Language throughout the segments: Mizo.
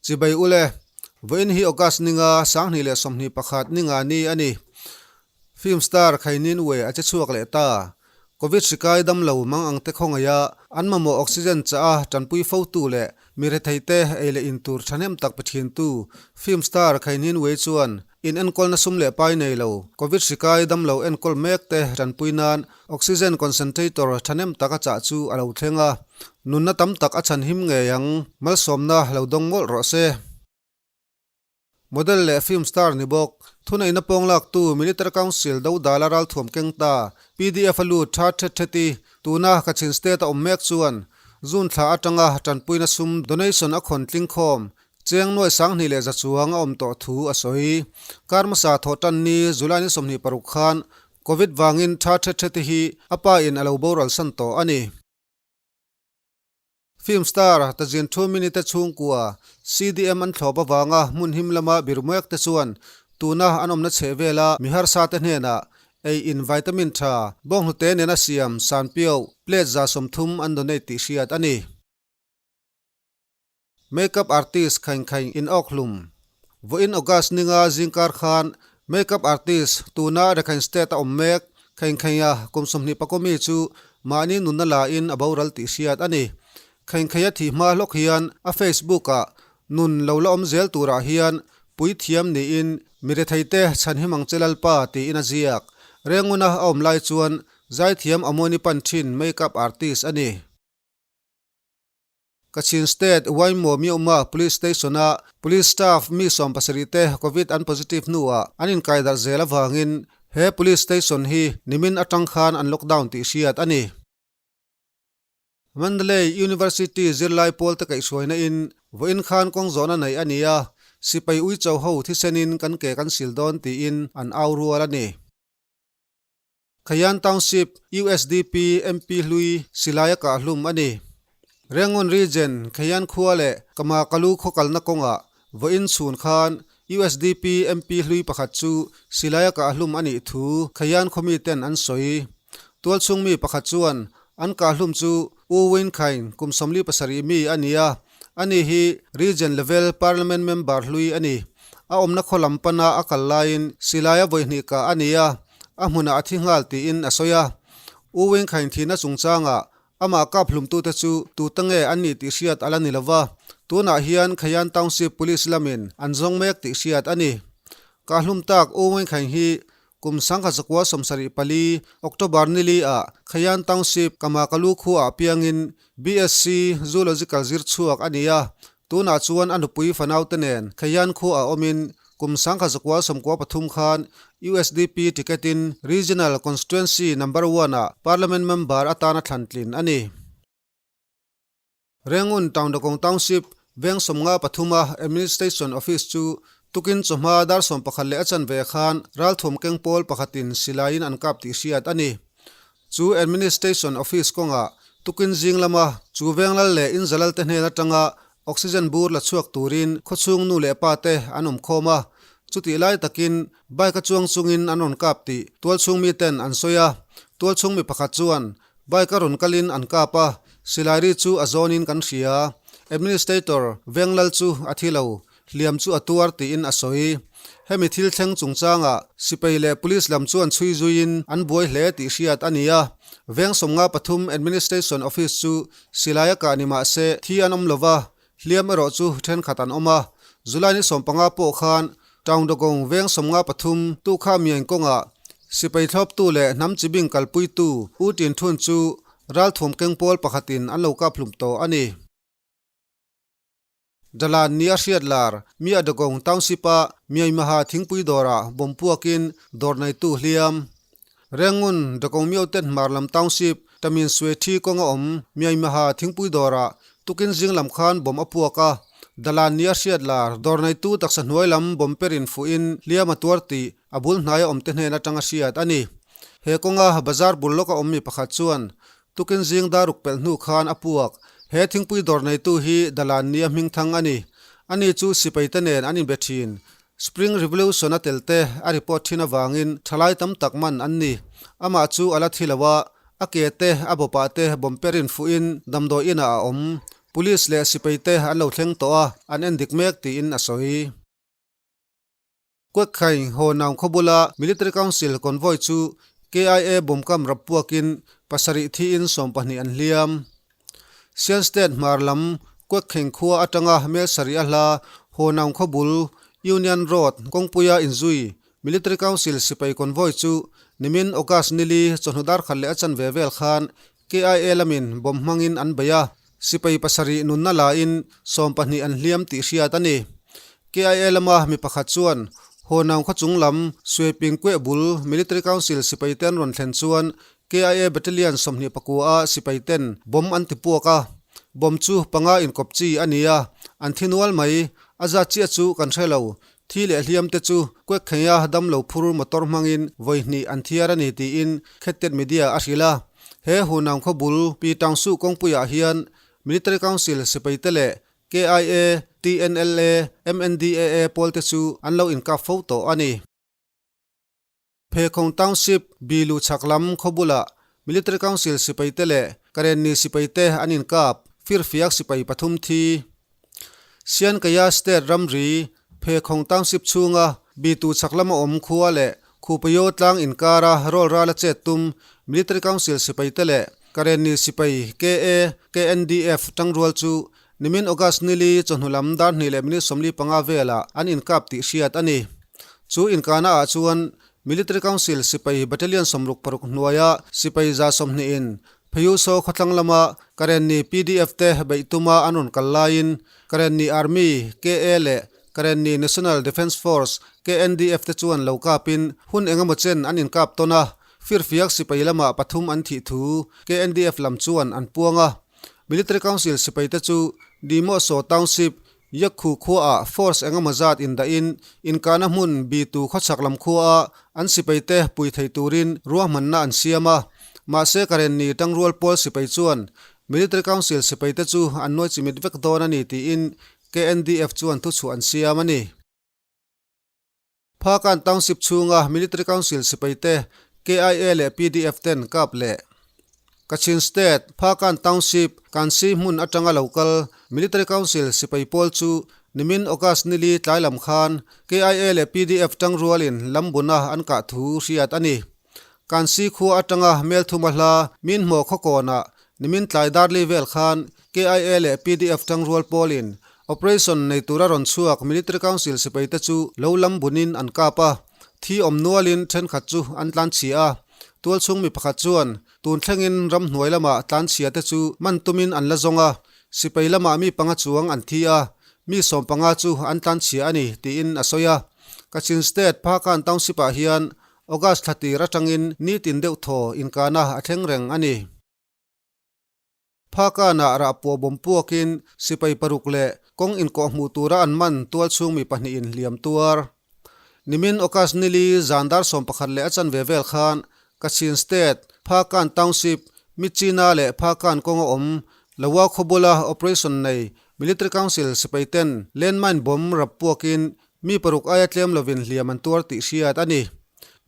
Chibai ule, vawiin hi August ninga 2021 ninga ni a ni. Film star Khainin Wei a che chhuak leh ta. Covid hri kai dam lo mang ang te khawngaih a, an mamawh oxygen chah a tanpui fo tu leh mi rethei te ei leh in tur thahnem tak pe thin tu film star Khainin Wei chuan in enkawlna sum leh pai nei lo Covid hri kai dam lo enkawl mek te tanpui nan oxygen concentrator thahnem tak a chah chu a lo thleng a, nunna tam tak a chhan him ngei ang, malsawmna lo dawng mawlh rawh se. Model leh film star ni bawk. Thuneihna pawng laktu Military Council dodala ralthuam keng ta, PDF a lut tha thet theti tuna Kachin State a awm mek chuan June thla atanga tanpuina sum donation a khawn tling khawm cheng nuai 2100 chuang a awm tawh thu a sawi. Kar hmasa thawh tan ni July ni 26 khan Covid vangin tha thet theti hi a pa in a lo boral san tawh a ni. Film star Tazin Thu Minute chhungkua CDM an thlawp avanga hmun him lama birmuek te chuan tuna an awmna chheh vela mi harsa te hnenah ei in vitamin tha bawnghnute nena siam sanpiau plate 30 an donate tih hriat a ni. Makeup artist Khaing Khaing in awk hlum. Vawiin August ninga zingkar khan makeup artist tuna Rakhine State a awm mek Khaing Khainga kum 24 mi chu mahni nunna la in a boral tih hriat a ni. Khaing Khaia thih hma hlawk hian a Facebook ah nun lo la awm zel turah hian puithiam niin mi retheite chhanhim ang che Lalpa tiin a ziak. Renguna a awm lai chuan zaithiam Amoni pan thin makeup artist a ni. Kachin State Waimo Myohma Police Station-a Police staff mi 70 te Covid an positive hnuah an inkaidarh zel avangin he Police Station hi nimin atang khan an lockdown tih hriat a ni. Mandalay University zirlai pawl te kaihhruaina in vawiin khan kawng zawhna neih a ni a, sipai uicho ho thisenin kan ke kan sil dawn tiin an au rual a ni. Khayan Township USDP MP hlui silai a kah hlum a ni. Rangoon Region Khayan khua leh Kama Kalu khaw kalna kawngah vawiin chhun khan USDP MP hlui pakhat chu silai a kah hlum a nih thu Khayan khaw miten an sawi. Tualchhung mi pakhat chuan an kah hlum chu U Win Khain kum 47 mi a ni a, ani hi Region level Parliament member hlui a ni. A awmna khaw lam pana a kal laiin silai a vawihnih kah a ni a, a hmunah a thi nghal tiin a sawi a. U Wing Khain thihna chungchangah amah kap hlumtute chu tute nge an nih tih hriat a la ni lova, tunah hian Khayan Township Police lamin an zawng mek tih hriat a ni. Kah hlum tak U Wing Khain hi kum 1974 October nili ah Khayan Township Kamakalu khuaah piangin BSc Zoological zir chhuak a ni a, Tunah chuan a nupui fanaute nen Khayan khuaah awmin kum 1993 khan USDP ticket in Regional Constituency Number One ah Parliament Member atana thlan tlin a ni. Rengun Taungdakong Township veng 53 a Administration Office chu tukin chawhma dar 11 leh a chanve khan ralthuam keng pawl pakhatin silaiin an kap tih hriat a ni. Chu Administration Office kawngah tukin zing lama chu venglal leh inzalal te hnen atanga oxygen bur la chhuak turin khawchhung nu leh pa te an awm khawm a, chutih lai takin bike a chuang chungin an rawn kap tih tualchhung mi ten an sawi a. Tualchhung mi pakhat chuan bike a rawn kalin an kap a, silai ri chu a zawnin kan hria. Administrator venglal chu a thi lo, hliam chu a tuar tiin a sawi. Hemi thil thleng chungchangah sipai leh police lam chuan chhui zuiin an buai hle tih hriat a ni a. Veng 53 Administration Office chu silai a kah ni mah se thi an awm lova, hliam erawh chu thenkhat an awm a. July ni 15 pawh khan Taungdawgawng veng 53 tukha miain kawngah sipai thlawptu leh hnam chibing kalpuitu U Tin Thun chu ralthuam keng pawl pakhatin an lo kap hlum tawh a ni. Dalan ni a hriat lar mi a Dagong Township a Myanmar thingpui dawrah bawm puakin dawr neitu hliam. Rengun Dagong Myoten Hmarlam Township Tamin Swe Thi kawng a awm Myanmar thingpui dawrah tukin zing lam khan bawm a puak a. Dalan ni a hriat lar dawr neitu taksa hnuai lam bawm perin fuhin hliam a tuar tih a bul hnai a awm te hnen atanga hriat a ni. He kawnga bazar bul lawk a awm mi pakhat chuan Tukin zing daruk pelh hnu khan a puak. He thingpui dawr neitu hi Dalan nia hming thang a ni. Ani chu sipai te nen an inbe thin. Spring Revolution a tel te a report thin avangin thalai tam tak man an ni. Amah chu a la thi lo a, a ke te a bawpah te bomb perin fuhin damdawi inah a awm. Police leh sipai te an lo thleng tawh a, an endik mek tiin a sawi. Kuekhaing haw naung khaw bula Military Council convoy chu KIA bawmkam rap puakin pasarih thiin 20 an hliam. Sian State hmar lam Kuekkheng khua atanga mel sarih a hla haw naung khaw bul Union Road kawngpuia inzui Military Council sipai convoy chu nimin August nili chawhnu dar khat leh a chanve vel khan KIA lamin bomb hmangin an bei a, sipai pasarih nunna lain 20 an hliam tih hriat a ni. KIA lama mi pakhat chuan Hawnau khaw chung lam Sueping kueh bul Military Council sipai te an rawn thlen chuan KIA Battalion 29 a sipai ten bomb an ti puak a, bomb chu panga inkawp chi a ni a, an thi nual mai. A zat chiah chu kan hre lo. Thi leh hliam te chu kuek kheia dam lo phur motor hmangin vawi hnih an thiar a ni tiin Khettet Media a hrilh a. He Hunang khaw bul Pi Tangsuh kawngpuiah hian Military Council sipai te leh KIA, TNLA, MNDAA pawl te chu an lo inkap fo tawh a ni. Phekhawng Township, Bilu chhak lam khaw bulah Military Council sipai te leh Karenni sipai te an inkap, firfiak sipai pathum thi. Siankaya State ramri Phekhawng Township chhunga Bitu chhak lama awm khua leh Khupayo tlang inkara rawl rala chet tum Military Council sipai te leh Karenni sipai KA, KNDF tangrual chu Nimin August nili chawhnu lam dar hnih leh minute 45 velah an inkap tih hriat a ni. Chu inkahna ah chuan Military Council sipai Battalion 66 hnuaia sipai 120 in Phayuso khawthlang lama Karenni PDF te beih tuma an rawn kal laiin Karenni Army, KA leh Karenni National Defence Force, KNDF te chuan lo kapin hun engemaw chen an inkap tawn a, firfiak sipai lamah pathum an thih thu KNDF lam chuan an puang a. Military Council sipai te chu Dimoso Township, Yakhu khuaah force engemaw zat indahin inkahna hmun Bitu khawchhak lam khuaah an sipai te pui thei turin ruahmanna an siam a. Mahse Karenni tangrual pawl sipai chuan Military Council sipai te chu an nuai chimit vek dawn a ni tiin KNDF chuan thuchhuah an siam a ni. Phakan Township chhunga Military Council sipai te KIA leh PDF ten kap leh Kachin State, Phakan Township, Kansi hmun atanga lo kal Military Council sipai pawl chu nimin August nili tlai lam khan KIA leh PDF tangrualin lambuna an kah thu hriat a ni. Kansi khua atanga Melthuma hla min hmaw khawkawnah nimin tlai darli vel khan KIA leh PDF tangrual pawlin Operation nei tura rawn chhuak Military Council sipai te chu lo lam bunin an kap a, thi awm nualin thenkhat chu an tlanchhia a. Tualchhung mi pakhat chuan tun thlengin ramhnuai lamah tlanchhia te chu man tumin an la zawng a, sipai lamah mi panga chuang an thi a, mi 15 chu an tlanchhia a ni tiin a sawi a. Kachin State Phakan Township-ah hian August thla tir atangin nitin deuh thaw inkahna a thleng reng a ni. Phakanah rah puah bawm puakin sipai paruk leh kawng inkawh hmuh tura an man tual chhung mi pahnihin hliam tuar. Nimin August nili zan dar 11 leh a chanve vel khan Kachin State, Phakan Township, Myitkyina leh Phakan kawnga awm Lawa khaw bula operation nei Military Council sipai ten landmine bomb rap puakin Mi paruk aia tlem lovin hliam an tuar tih hriat a ni.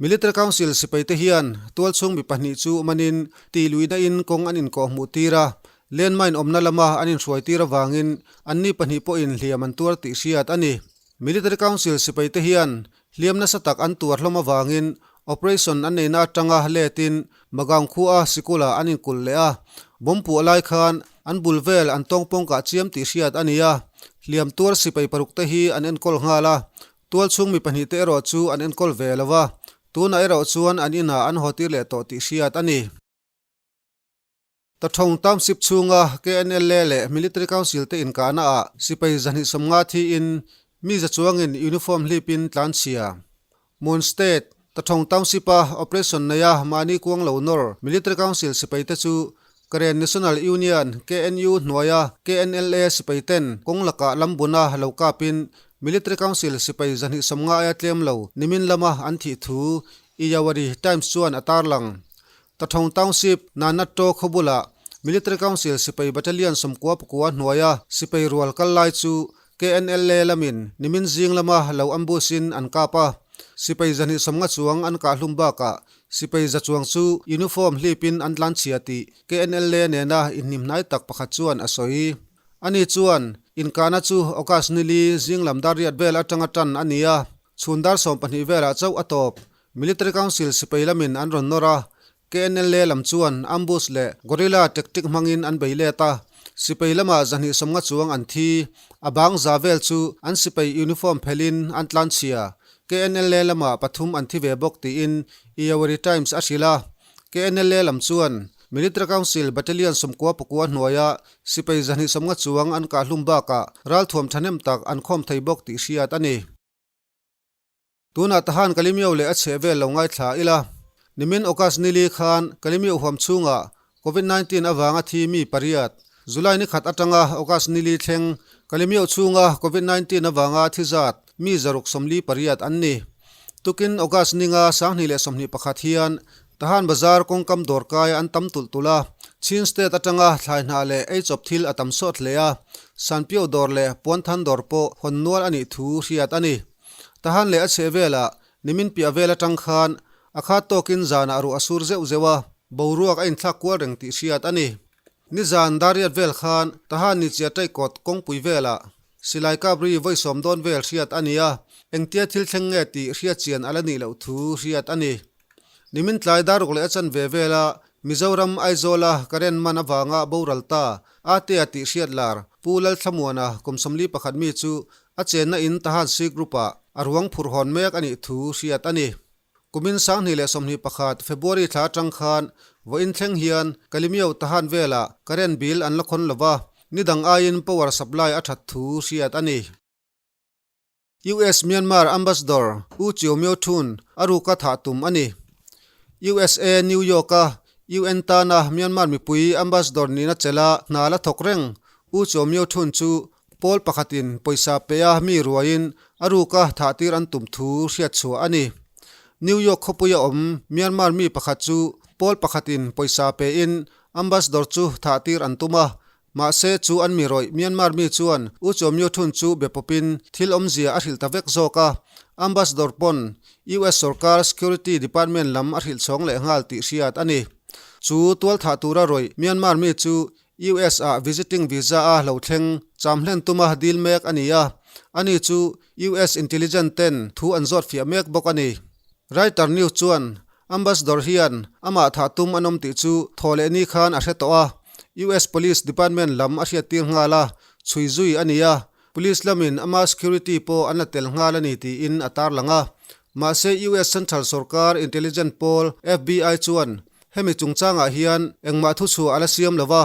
Military Council sipaite hian tualchhung mi pahnih chu manin tih luihna in kawng an inkawh hmuh tir a, landmine awmna lama an inhruai tir avangin anni pahnih pawhin hliam an tuar tih hriat a ni. Military Council sipaite hian hliam nasa tak an tuar hlawm avangin operation an neihna atanga letin Magaung khua sikula an inkulh leh a, bomb puah lai khan an bul vel an tawngpawng kah chiam tih hriat a ni a, hliam tuar sipai paruk te hi an enkawl nghal a, tual chhung mi pahnih te erawh chu an enkawl ve lo va, tunah erawh chuan an inah an haw tir leh tawh tih hriat a ni. Tathawng Township chhunga KNLA leh Military Council te inkahna ah sipai 250 thiin mi za chuangin uniform hlipin tlanchhia. Mon State, Tathawng Township-a operation neia mahni kuang lo nawr Military Council sipaite chu Karen National Union, KNU, hnuaia KNLA sipaiten kawng lakah lambuna lo kapin Military Council sipai 250 aia tlem lo nimin lama an thih thu Iyawari Times chuan a tarlang. Tathawng Township, Nanatto khaw bulah Military Council sipai Battalion 99 hnuaia sipai rual kal lai chu KNLA lamin nimin zing lama lo ambush in an kap a, sipai 250 chuang an kah hlum bakah sipai za chuang chu uniform hlipin an tlanchhia tih KNLA nena inhnimhnai tak pakhat chuan a sawi. Ani chuan, Inkahna chu August nili zing lam dar riat vel atanga tan a ni a, chhun dar 12 velah chauh a tawp. Military Council sipai lamin an rawn nawr a, KNLA lam chuan ambush leh guerrilla tactic hmangin an bei let a, sipai lamah 250 chuang an thi. A bang za vel chu an sipai uniform phelhin an tlanchhia. KNLA lamah pathum an thi ve bawk tiin Iyawari Times a hrilh a. KNLA lam chuan Military Council Battalion 99 hnuaia sipai 250 chuang an kahhlum bakah ralthuam thahnem tak an khawm thei bawk tih hriat a ni. Tunah tahan Kalimio leh a chheh vel lo ngaithla ila. Nimin August nili khan Kalimio huam chhungah Covid 19 avanga thi mi pariat, July ni khat atanga August nili thleng Kalimio chhunga Covid 19 avanga thi zat mi 648 an ni. Tukin August ninga 2021 hian Tahan Bazar kawngkam dawrkai an tam tulh tulh a, Chin State atanga thlai hnah leh ei chawp thil a tam sawt hle a, Sanpio dawr leh Puanthan dawr pawh hawn nual a nih thu hriat a ni. Tahan leh a chheh velah nimin piah vel atang khan a khat tawkin zanah ruah a sur zeuh zeuh a, boruak a inthlak kual reng tih hriat a ni. Nizan Dariat vel khan Tahan ni chiah taikawt kawngpui velah silai kap ri vawi sawm dawn vel hriat a ni a, engtia thil thleng nge tih hriat chian a la nih loh thu hriat a ni. Nimin tlai daruk leh a chanve vela Mizoram Aizawla current man avanga boral ta Atea tih hriat lar Pu Lalthlamuana kum 41 mi chu a chenna in Tahan Sikh Group-ah a ruang phurh hawn mek a nih thu hriat a ni. Kumin 2021 February thla atang khan vawiin thleng hian Kalimio Tahan velah current bill an la khawn lova, ni dang aiin power supply a that thu hriat a ni. US Myanmar Ambassador U Kyaw Myo Htun a ruka thah tum a ni. USA New York-a UN tana Myanmar mipui Ambassador nihna chelha hna la thawk reng U Kyaw Myo Htun chu pawl pakhatin pawisa pea mi ruaiin a ruka thah tir an tum thu hriat chhuah a ni. New York khawpuia awm Myanmar mi pakhat chu pawl pakhatin pawisa pein Ambassador chu thah tir an tum a, Mahse, chu an mi rawih Myanmar mi chuan U Kyaw Myo Htun chu be pawpin thil awmzia a hrilh ta vek zawk a, Ambassador pawn US sorkar Security Department lam a hrilh chhawng leh nghal tih hriat a ni. Chu tualthah tura rawih Myanmar mi chu US ah visiting visa a lo thleng cham hlen tuma dil mek a ni a, ani chu US intelligence ten thu an zawt fiah mek bawk a ni. Reuters News chuan Ambassador hian amah thah tum an awm tih chu thaw leh ni khan a hre tawh a, US Police Department lam a hriattir nghal a, chhui zui a ni a, Police lamin ama security pawh an la tel nghal a ni tiin a tarlang a. Mahse US Central Sorkar Intelligence pawl FBI chuan hemi chungchangah hian engmah thuchhuah a la siam lo a,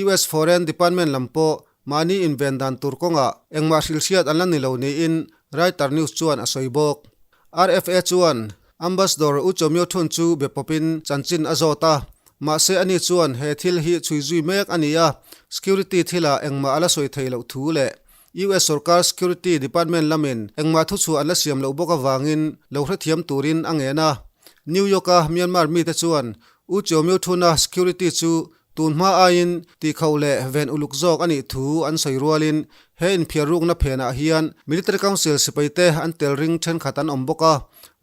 US Foreign Department lam pawh mahni inven dan tur kawngah engmah hrilhhriat an la ni lo niin Reuters News chuan a sawi bawk. RFA chuan Ambassador U Kyaw Myo Htun chu be pawpin chanchin a zawt a, mahse ani chuan he thil hi chhui zui mek a ni a, security thilah engmah a la sawi thei loh thu leh US sorkar security department lamin engmah thuchhuah an la siam loh bawk avangin lo hrethiam turin a ngen a. New York-a Myanmar mite chuan U Kyaw Myo Htun-a security chu Tun hma aiin tihkhauh leh ven uluk zawk a nih thu an sawi rualin he inphiar rukna phenah hian Military Council sipaite an tel ring thenkhat an awm bawk a,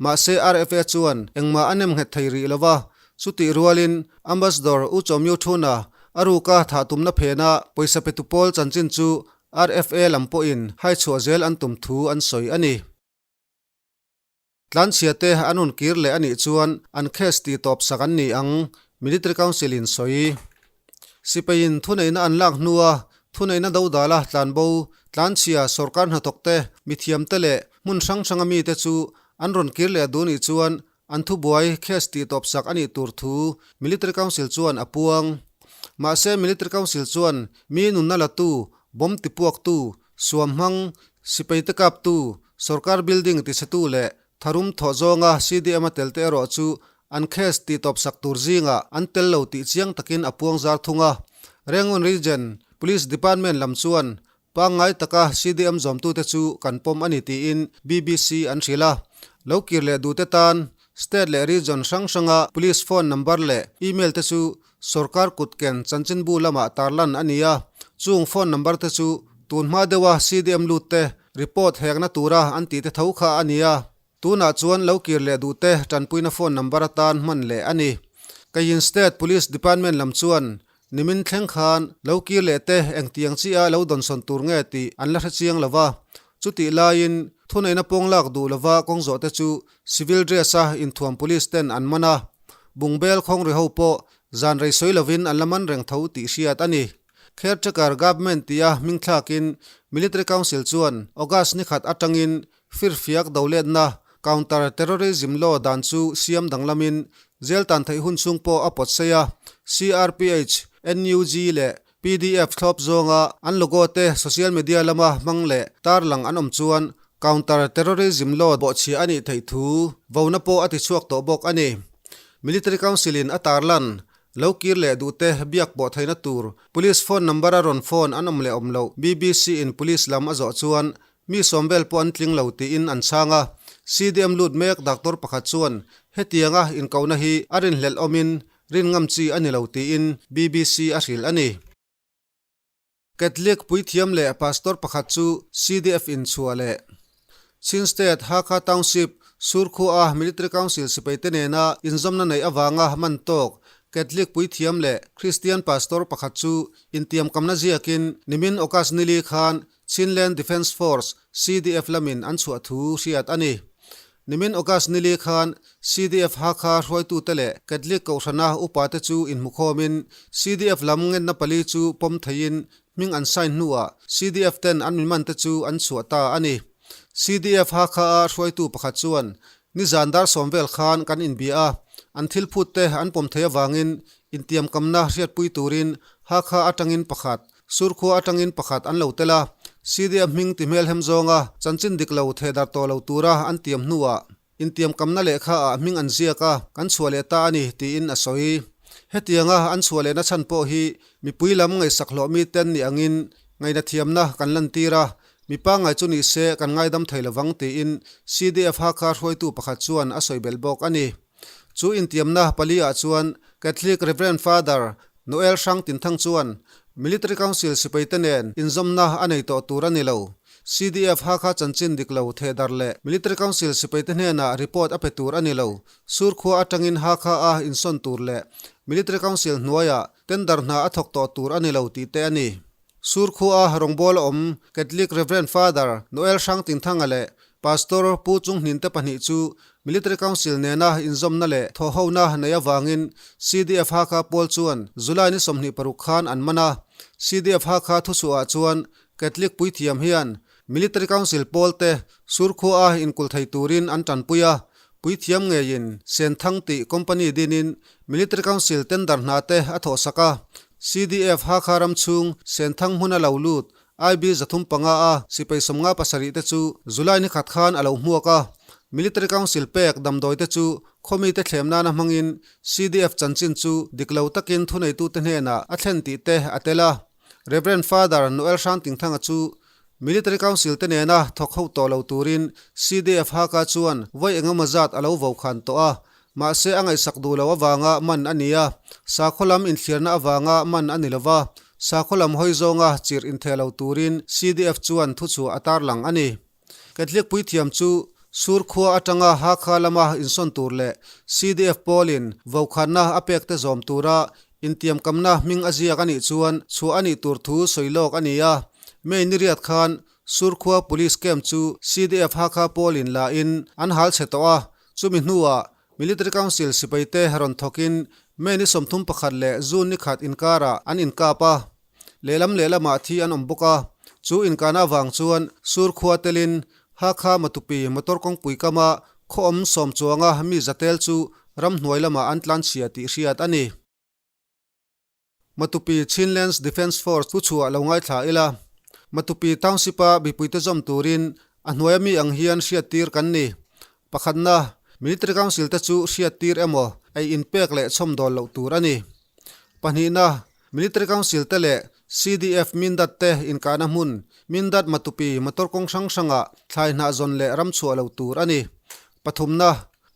mahse RFA chuan engmah a nem nghet thei rih lo va, chutih rualin Ambassador U Kyaw Myo Htun-a a ruka thah tumna phena pawisa petu pawl chanchin chu RFA lam pawhin hai chhuah zel an tum thu an sawi a ni. Tlanchhia te an rawn kir leh a nih chuan an case tih tawp sak an ni ang, Military Council in sawi. Sipaiin thuneihna an lak hnua thuneihna dodala tlanbo, tlanchhia, sorkar hnathawk te, mithiam te leh hmun hrang hranga mite chu an rawn kir leh duh nih chuan an thubuai case tih tawp sak a nih tur thu Military Council chuan a puang. Mahse Military Council chuan mi nunna latu, bomb tipuaktu, suam hmang, sipai te kaptu, Sorkar building tichhetu leh tharum thawh zawnga CDM a telte erawh chu an case tihtawp sak tur zingah an tel lo tih chiang takin a puang zar thung a. Rangoon Region Police Department lam chuan pangngai taka CDM zawmtute chu kan pawm a ni tiin BBC an hrilh a. Lo kir leh duhte tan State leh Region hrang hranga Police phone number leh email te chu Sorkar kutken chanchinbu lamah tarlan a ni a, chung phone number te chu tun hma deuha CDM lut te report hekna tura an tih te tho kha a ni a, tunah chuan lo kir leh duh te tanpuina phone number atan hman leh a ni. Kayin State Police Department lam chuan. Nimin thleng khan lo kir leh te engtiang chiah a lo dawnsawn tur nge tih an la hre chiang lo va. Chutih laiin thuneihna pawng lak duh lova kawng zawh te chu civil dress a inthuam police ten an man a. Bungbel khawngri ho pawh zan rei sawi lovin an la man reng tho tih hriat a ni. Caretaker Government tia hming thlakin Military Council chuan August ni khat atangin Firfiak doletna, Counter Terrorism Law, dan chu siam danglamin jail tan theih hun chhung pawh a pawt sei a, CRPH, NUG leh pdf thlawp zawnga an logo te social media lama hmang leh tarlang an awm chuan Counter Terrorism Law bawhchhia a nih theih thu vona pawh a tichhuak tawh bawk a ni. Military Council in a tarlan Lo kir leh duhte biak pawh theihna tur Police phone number a rawn phone an awm leh awm loh BBC in Police lam a zawh chuan Mi sawm vel pawh an tling lo tiin an chhang a. CDM lut mek doctor pakhat chuan hetianga inkohna hi a rinhlelh awmin rin ngam chi a ni lo tiin BBC a hrilh a ni. Catholic puithiam leh pastor pakhat chu CDF in chhuah leh Chin State Hakha Township Surkhua a Military Council sipaite nena inzawmna neih avanga man tawk Catholic puithiam leh Christian pastor pakhat chu intiamkamna ziakin nimin August nili khan Chinland Defence Force, CDF, lamin an chhuah thu hriat a ni. Nimin August nili khan CDF Hakha hruaitute leh Catholic Kohhrana upate chu inhmukhawmin CDF lam ngenna pali chu pawm theiin hming an sign hnuah CDF ten an mimante chu an chhuah ta a ni. CDF Hakha-a hruaitu pakhat chuan, Nizan dar sawm vel khan kan inbia a, an thil phutte an pawm thei avangin intiamkamna hriatpui turin Hakha atangin pakhat, Surkhua atangin pakhat an lo tel a, CDF hming ti hmelhem zawnga chanchin dik lo thehdar tawh lo tura an tiam hnuah intiamkamna lehkha ah hming an ziak a, kan chhuah leh ta a ni, tiin a sawi. Hetianga an chhuah lehna chhan pawh hi mipui lam ngaihsak hlawh miten ni angin ngaihna thiamna kan lantir a, mi pangngai chu ni se kan ngaidam thei lovang tiin CDF Hakha hruaitu pakhat chuan a sawi belh bawk a ni. Chu intiamna pali ah chuan Catholic Reverend Father Noel Hrang Tinthang chuan Military Council sipaite nen inzawmna a nei tawh tur a ni lo. CDF Hakha chanchin dik lo thehdar leh Military Council sipaite hnenah report a pe tur a ni lo. Surkhua atangin Hakha a insawn tur leh Military Council hnuaiah tender hna a thawk tawh tur a ni lo tih te a ni. Surkhua a rawngbawla awm Catholic Reverend Father Noel Hrang Tinthanga leh Pastor Pu Chunghnin te pahnih chu Military Council nena inzawmna leh thawhhona nei avangin CDF Hakha pawl chuan July ni 26 khan an man a. CDF Hakha thuchhuahah chuan Catholic puithiam hian Military Council pawl te Surkhua a inkul thei turin an tanpui a, puithiam ngeiin Senthang tih company dinin Military Council tender hna te a thawhsak a. CDF Hakha ram chhung Senthang hmuna lo lut IB 305 a sipai 57 te chu July ni khat khan a lo hmuak a. Military Council pek damdawi te chu khawmite thlem nana hmangin CDF chanchin chu dik lo takin thuneitute hnenah a thlen tih te a tel a. Rev. Father Noel Hrangtingthanga chu Military Council te nena thawk ho tawh lo turin CDF Hakha chuan vawi engemaw zat a lo vo khan tawh a. Mahse a ngaihsak duh lo avanga man a ni a, sakhaw lam inthliarna avanga man a ni lo va, sakhaw lam hawi zawnga chirh intheh lo turin CDF chuan thuchhuah a tarlang a ni. Catholic puithiam chu Surkhua atanga Hakha lama insawn tur leh CDF pawlin vokhanna a pekte zawm tura intiamkamna hming a ziak a nih chuan chhuah a nih tur thu sawi lawk a ni a. May ni riat khan Surkhua Police Camp chu CDF Hakha pawlin la in an hal chhe tawh a, Chumi hnuah Military Council sipaite rawn thawkin May ni 31 leh June ni khat inkarah an inkap a, lehlam lehlamah thi an awm bawk a. Chu inkahna avang chuan Surkhua telin Hakha Matupi motor kawngpui kama khaw awm sawm chuanga mi zatel chu ramhnuai lamah an tlanchhia tih hriat a ni. Matupi Chinlands Defence Force thu chhuah lo ngaithla ila, Matupi Township-a mipuite zawm turin a hnuaia mi ang hian hriattir kan ni. Pakhatna, Military Council te chu hriattir emaw ei inpek leh chhawmdawl loh tur a ni. Pahnihna, Military Council te leh CDF Mindat te inkahna hmun Mindat Matupi motor kawng hrang hrangah thlai hnah zawn leh ram chhuah loh tur a ni. Pathumna,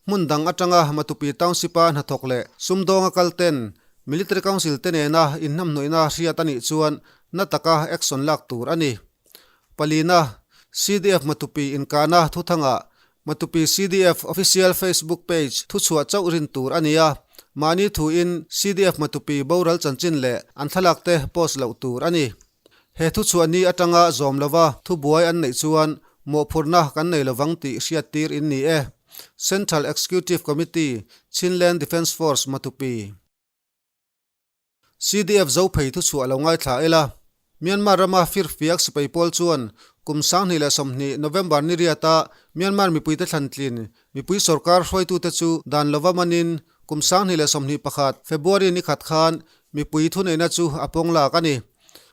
Hmun dang atanga Matupi Township-a hnathawk leh sumdawnga kal ten Military Council te nena inhnamhnawihna hriat a nih chuan na taka action lak tur a ni. Palina, CDF Matupi inkahna thuthangah Matupi CDF Official Facebook page thuchhuah chauh rin tur a ni a. Mahni thuin CDF Matupi boral chanchin leh an thlalak te post loh tur a ni. He thuchhuah ni atanga zawm lova thubuai an neih chuan mawhphurhna kan nei lovang tih hriattir in ni e. Central Executive Committee, Chinland Defence Force, Matupi. CDF Zophei thuchhuah lo ngaithla ila, Myanmar rama firfiak sipai pawl chuan kum 2020 November ni riata Myanmar mipuite thlantlin mipui sorkar hruaitute chu dan lova manin kum 2021 February ni khat khan mipui thuneihna chu a pawng lak a ni.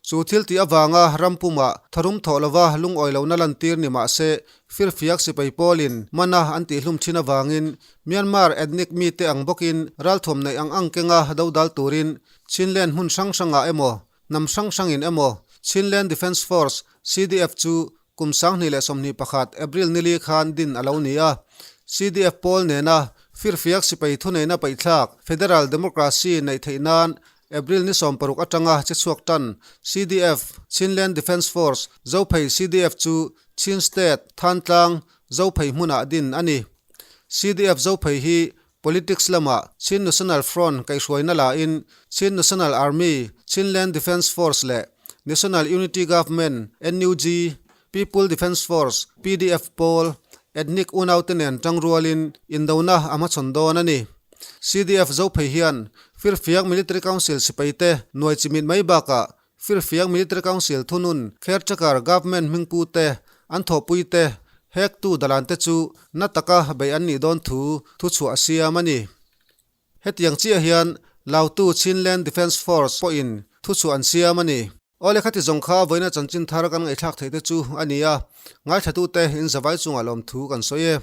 Chu thil tih avanga ram pumah tharum thawh lova lungawi lohna lantir ni mah se firfiak sipai pawlin mana an tihhlum thin avangin Myanmar ethnic mite ang bawkin ralthuam neih ang ang kenga dodal turin Chinland hmun hrang hrangah emaw hnam hrang hrangin emaw Chinland Defence Force, CDF, chu Kum 2021 April nili khan din a lo ni a, CDF pawl nena firfiak sipai thuneihna paihthlak Federal Democracy neih theih nan April ni 16 atanga che chhuak tan CDF, Chinland Defence Force, Zophei CDF chu Chin State, Thantlang, Zophei hmunah din a ni. CDF Zophei hi Politics lamah Chin National Front kaihhruaina lain Chin National Army, Chinland Defence Force leh National Unity Government, NUG, People Defence Force, PDF, pawl, ethnic unaute nen tangrualin indona a hmachhawn dawn a ni. CDF Zophei hian Firfiak Military Council sipaite nuai chimit mai bakah Firfiak Military Council thunun caretaker government hmingpute, an thawhpuite, hektu dalante chu na taka beih an nih dawn thu thuchhuah a siam a ni. Hetiang chiah hian Lautu Chinland Defence Force pawhin thuchhuah an siam a ni. Awle khati zawng kha vawiina chanchin thar kan ngaihthlak theih te chu a ni a, ngaithlatute in zavai chungah lawmthu kan sawi e.